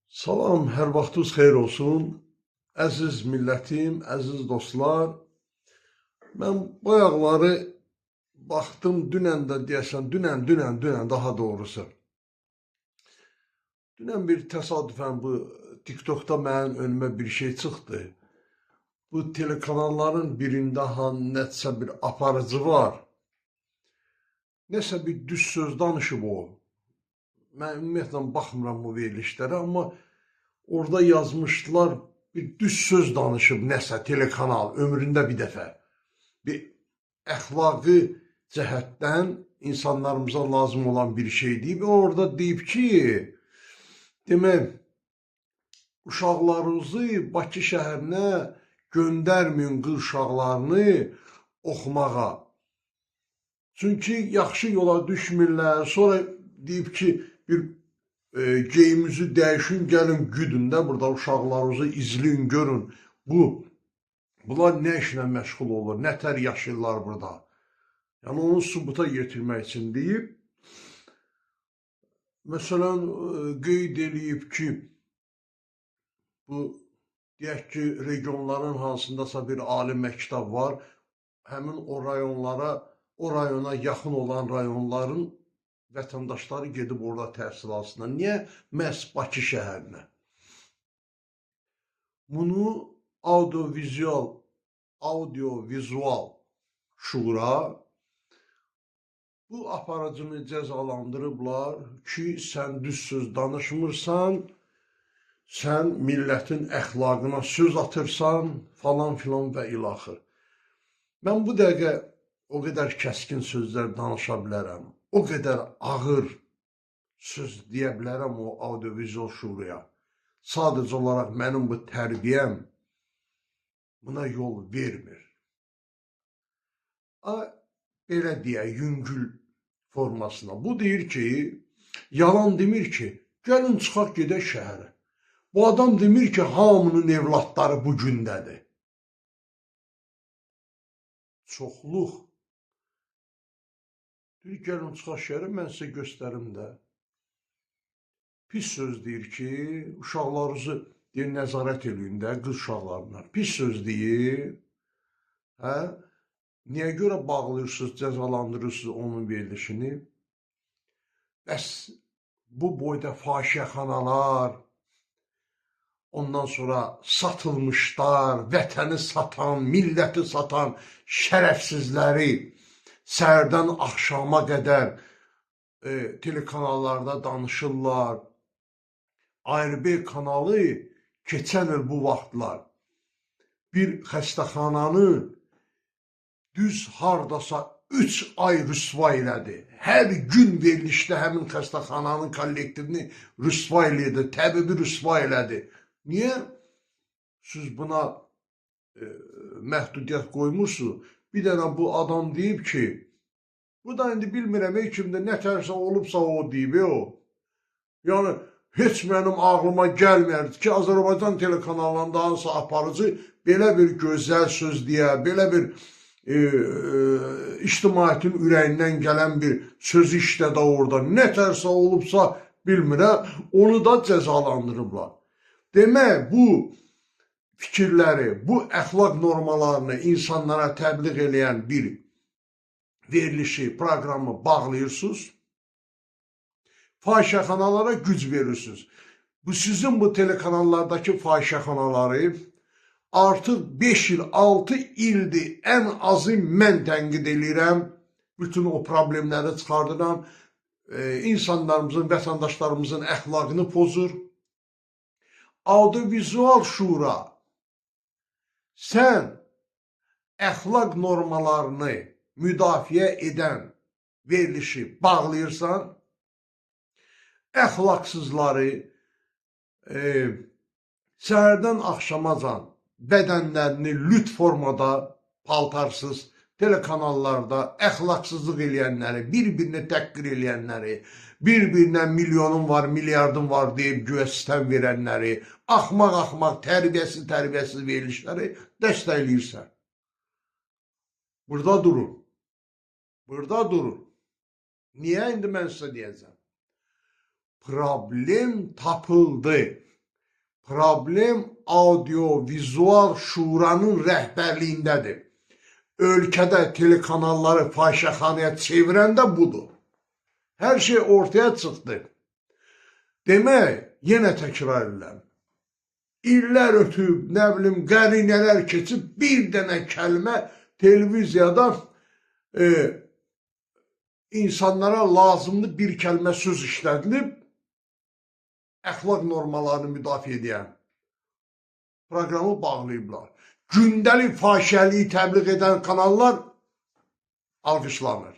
Salam, hər vaxtınız xeyir olsun. Əziz millətim, əziz dostlar. Mən bayaqları baxdım, dünən də deyəsən, dünən daha doğrusu. Dünən bir təsadüfən bu TikTokda mənim önümə bir şey çıxdı. Bu telekanalların birində ha nəsə bir aparıcı var. Nəsə bir düz söz danışıb o. Mən ümumiyyətlə baxmıram bu verilişlərə, amma orada yazmışdılar, bir düz söz danışıb nəsə telekanal ömründə bir dəfə. Bir əxlaqi cəhətdən insanlarımıza lazım olan bir şey deyib. Orada deyib ki, demək, uşaqlarınızı Bakı şəhərinə göndərməyin, qız uşaqlarını oxumağa. Çünki yaxşı yola düşmürlər. Sonra deyib ki, bir geyimizi dəyişin, gəlin güdün də burada uşaqlarınızı izləyin, görün. Bunlar nə işlə məşğul olur, nə tər yaşayırlar burada. Yəni, onu sübuta yetirmək üçün deyib. Məsələn, qeyd eləyib ki, bu, deyək ki, regionların hansındasa bir ali məktəb var, həmin o rayonlara, o rayona yaxın olan rayonların vətəndaşları gedib orada təhsil alsınlar. Niyə məhz Bakı şəhərinə? Bunu audiovizual şura bu aparıcını cəzalandırıblar ki, sən düz söz danışmırsan, sən millətin əxlaqına söz atırsan, falan filan və ilaxır. Mən bu dəqiqə o qədər kəskin sözlər danışa bilərəm, o qədər ağır söz deyə bilərəm o audiovizual şuraya. Sadəcə olaraq mənim bu tərbiyəm buna yol vermir. Belə deyək, yüngül formasına. Bu deyir ki, yalan demir ki, gəlin çıxaq gedək şəhərə. Bu adam demir ki, hamının evladları bu gündədir. Çoxluq. Deyir, gəlin çıxaq şəhərə, mən sizə göstərim də. Pis söz deyir ki, uşaqlarınızı deyir, nəzarət eləyin də, qız uşaqlarına. Pis söz deyir. Hə? Niyə görə bağlayırsınız, cəzalandırırsınız onun verilişini? Bəs bu boyda fahişəxanalar, ondan sonra satılmışlar, vətəni satan, milləti satan şərəfsizləri səhərdən axşama qədər telekanallarda danışırlar. ARB kanalı keçən il bu vaxtlar bir xəstəxananı düz hardasa 3 ay rüsva elədi. Hər gün verilişdə həmin xəstəxananın kollektivini rüsva elədi, təbibi rüsva elədi. Niyə? Siz buna məhdudiyyət qoymursunuz. Bir dənə bu adam deyib ki, bu da indi bilmirəm, kimdir, nə tərsə olubsa o deyib, o. Yəni, heç mənim ağlıma gəlməyərdi ki, Azərbaycan telekanallarında hansısa aparıcı belə bir gözəl söz deyə, belə bir ictimaiyyətin ürəyindən gələn bir sözü işlədə orada. Nə tərsə olubsa bilmirəm, onu da cəzalandırıblar. Demək, bu fikirləri, bu əxlaq normalarını insanlara təbliğ eləyən bir verilişi, proqramı bağlayırsınız. Fahişəxanalara güc verirsiniz. Bu sizin bu telekanallardakı fahişəxanaları artıq 5 il, 6 ildir ən azı mən tənqid eləyirəm. Bütün o problemləri çıxardıram. İnsanlarımızın, vətəndaşlarımızın əxlaqını pozur. Audiovizual şura, sən əxlaq normalarını müdafiə edən verilişi bağlayırsan, əxlaqsızları səhərdən axşamacan bədənlərini lüt formada, paltarsız, telekanallarda əxlaqsızlıq eləyənləri, bir-birini təhqir eləyənləri, bir-birinə milyonum var, milyardım var deyib güya sistem verənləri, axmaq-axmaq, tərbiyəsiz-tərbiyəsiz verilişləri dəstəkləyirsən. Burada durun. Burada durun. Niyə indi mən sizə deyəcəm? Problem tapıldı. Problem audiovizual şuranın rəhbərliyindədir. Ölkədə telekanalları fahişəxanaya çevirən də budur. Hər şey ortaya çıxdı. Demək, yenə təkrar edirəm. İllər ötüb, nə bilim, qərinələr keçib, bir dənə kəlmə televiziyada insanlara lazımlı bir kəlmə söz işlədilib, əxlaq normalarını müdafiə edən proqramı bağlayıblar. Gündəlik fahişəliyi təbliğ edən kanallar alqışlanır.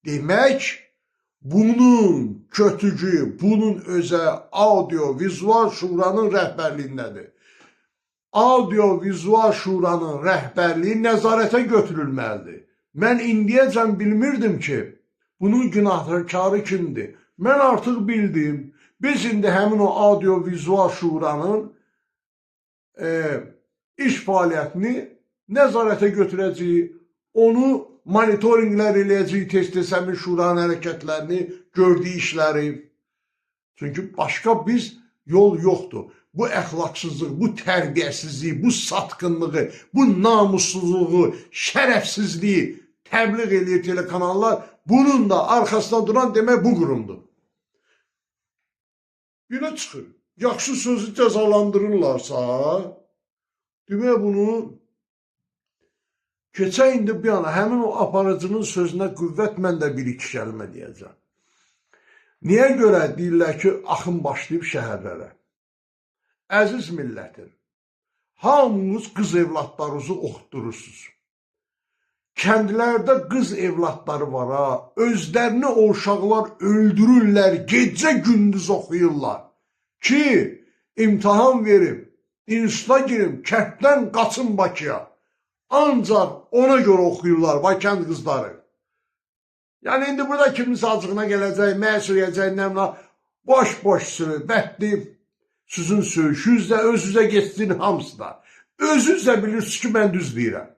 Demək, bunun kötücü, bunun özə audiovizual şuranın rəhbərliyindədir. Audiovizual şuranın rəhbərliyi nəzarətə götürülməlidir. Mən indiyəcən bilmirdim ki, bunun günahkarı kimdir. Mən artıq bildim. Biz indi həmin o audiovizual şuranın iş fəaliyyətini nəzarətə götürəcəyik, onu monitorinqlər eləyəcəyik, tez-tez həmin şuranın hərəkətlərini, gördüyü işləri. Çünki başqa biz yol yoxdur. Bu əxlaqsızlıq, bu tərbiyəsizliyi, bu satqınlığı, bu namussuzluğu, şərəfsizliyi təbliğ eləyir telekanallar. Bunun da arxasında duran demək bu qurumdur. Belə çıxır. Yaxşı sözü cəzalandırırlarsa, demək bunu keçən indi bir yana həmin o aparıcının sözünə qüvvət mən də bir-iki kəlmə deyəcəm. Niyə görə deyirlər ki, axın başlayıb şəhərlərə? Əziz millətim, hamınız qız evladlarınızı oxutdurursunuz. Kəndlərdə qız evladları var ha, özlərini o uşaqlar öldürürlər, gecə gündüz oxuyurlar ki, imtahan verib, instituta girim, kənddən qaçın Bakıya. Ancaq ona görə oxuyurlar, vay kənd qızları. Yəni indi burada kiminsə acığına gələcək, mənə söyləyəcək, nə bilim, boş-boş sürü, bətli sizin söyüşünüz də öz-üzə getsin hamısı da. Özünüz də bilirsiniz ki, mən düz deyirəm.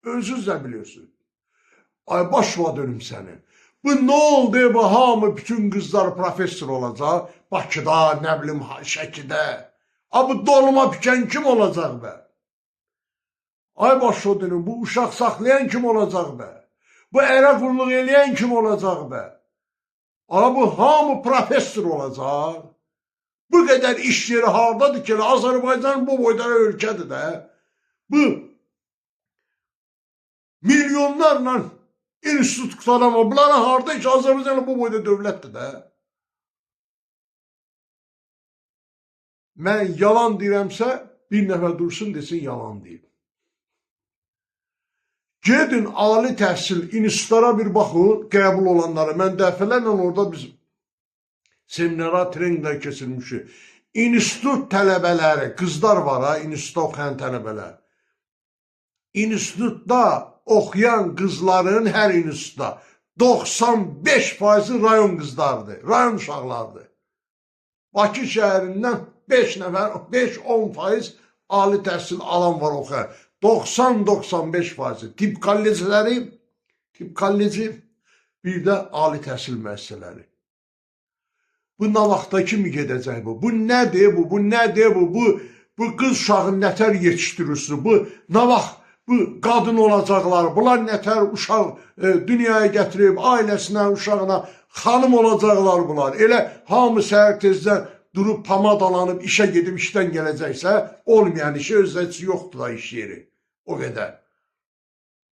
Özünüz də bilirsiniz. Ay başıma dönüm sənin. Bu nə oldu bu hamı bütün qızlar professor olacaq? Bakıda, nə bilim, Şəkidə. A bu dolma pikən kim olacaq be? Ay başıma dönüm, bu uşaq saxlayan kim olacaq be? Bu ərə qulluq eləyən kim olacaq be? A bu hamı professor olacaq. Bu qədər iş yeri hardadır ki, Azərbaycan bu boyda ölkədir də. Bu milyonlarla institut qutaran, bunların harda ki, Azərbaycan bu boyda dövlətdir də. Mən yalan deyirəmsə, bir nəfər dursun desin yalan deyir. Gedin ali təhsil institutlara bir baxın, qəbul olanlara. Mən dəfələrlə orada biz seminara, treninglər keçirmişik. İnstitut tələbələri, qızlar var ha, institutda oxuyan tələbələr. İnstitutda oxuyan qızların hər institutda 95% rayon qızlarıdır, rayon uşaqlarıdır. Bakı şəhərindən 5 nəfər, 5-10% ali təhsil alan var oxuyan. 90-95% tibb kollecləri, tibb kolleci, bir də ali təhsil müəssisələri. Bu nə vaxta kimi gedəcək bu? Bu nədir bu? Bu nədir bu? Bu qız uşağını nətər yetişdirirsiniz? Bu nə vaxt bu qadın olacaqlar? Bunlar nətər uşaq dünyaya gətirib ailəsinə, uşağına xanım olacaqlar bunlar. Elə hamı səhər tezdən durub pomadalanıb işə gedib işdən gələcəksə, olmayan işi özdə heç yoxdur da iş yeri. O qədər.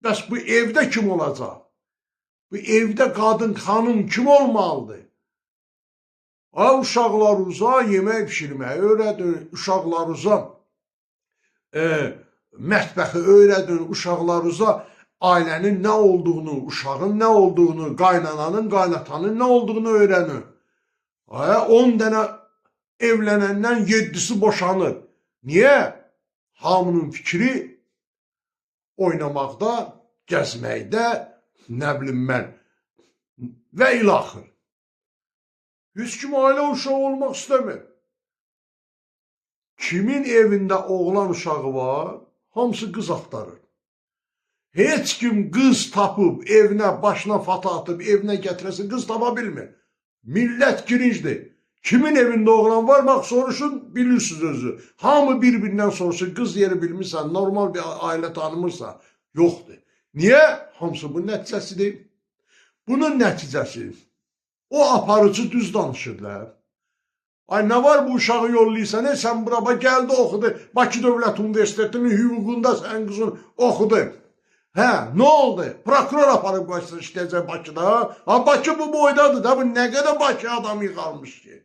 Bəs bu evdə kim olacaq? Bu evdə qadın, xanım kim olmalıdır? Ha, uşaqlarınıza yemək pişirməyi öyrədin, uşaqlarınıza mətbəxi öyrədin, uşaqlarınıza ailənin nə olduğunu, uşağın nə olduğunu, qaynananın, qaynatanın nə olduğunu öyrənin. Ha, 10 dənə evlənəndən 7-si boşanır. Niyə? Hamının fikri oynamaqda, gəzməkdə, nə bilim mən və ilaxır. Heç kim ailə uşağı olmaq istəmir. Kimin evində oğlan uşağı var, hamısı qız axtarır. Heç kim qız tapıb evinə, başına fata atıb evinə gətirəsə qız tapa bilmir. Millət girincdir. Kimin evində oğlan var, bax soruşun, bilirsiniz özü. Hamı bir-birindən soruşur, qız yeri bilmirsən, normal bir ailə tanımırsan. Yoxdur. Niyə? Hamısı bunun nəticəsidir. Bunun nəticəsi. O aparıcı düz danışırlar. Ay nə var bu uşağı yollayırsan, sən bura bax, gəldi oxudu. Bakı Dövlət Universitetinin hüququnda sən qızın oxudu. Hə, nə oldu? Prokuror aparıb qoysun işləyəcək Bakıda. Ha, Bakı bu boydadır da, bu nə qədər Bakı adam yığarmış ki.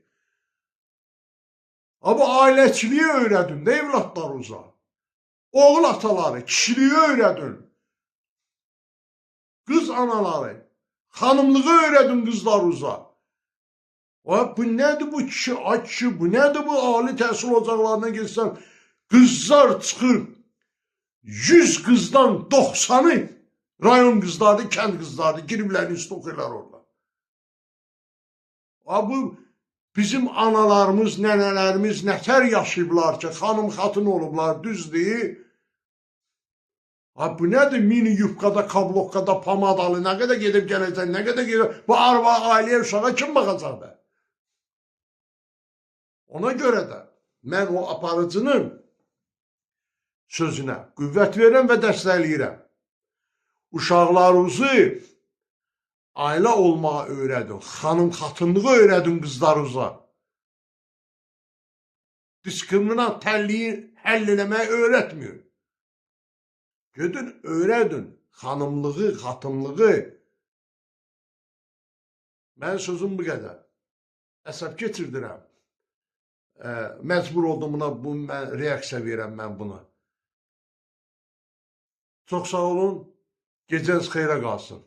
Ha, bu ailəçiliyi öyrədin də evlatlarınıza. Oğul ataları, kişiliyi öyrədin. Qız anaları, xanımlığı öyrədin qızlarınıza. Ha, bu nədir bu kişi, ay kişi, bu nədir bu ali təhsil ocaqlarına getsən, qızlar çıxır. 100 qızdan 90-ı rayon qızlarıdır, kənd qızlarıdır, giriblər, üstü oxuyurlar orada. Ha, bu bizim analarımız, nənələrimiz nətər yaşayıblar ki, xanım xatın olublar, düzdür? Ha, bu nədir mini yubkada, kablokkada, pomadalı, nə qədər gedib gələcək, nə qədər gedib, bu arva, ailəyə, uşağa kim baxacaq be? Ona görə də mən o aparıcının sözünə qüvvət verirəm və dəstəkləyirəm. Uşaqlarınızı ailə olmağa öyrədin, xanım xatınlığı öyrədin qızlarınıza. Diskriminant təlliyi həll eləməyi öyrətmir. Gedin, öyrədin xanımlığı, xatınlığı. Mənim sözüm bu qədər. Əsəb keçirdirəm. Məcbur oldum buna, bu, mən reaksiya verirəm mən buna. Çox sağ olun. Gecəniz xeyrə qalsın.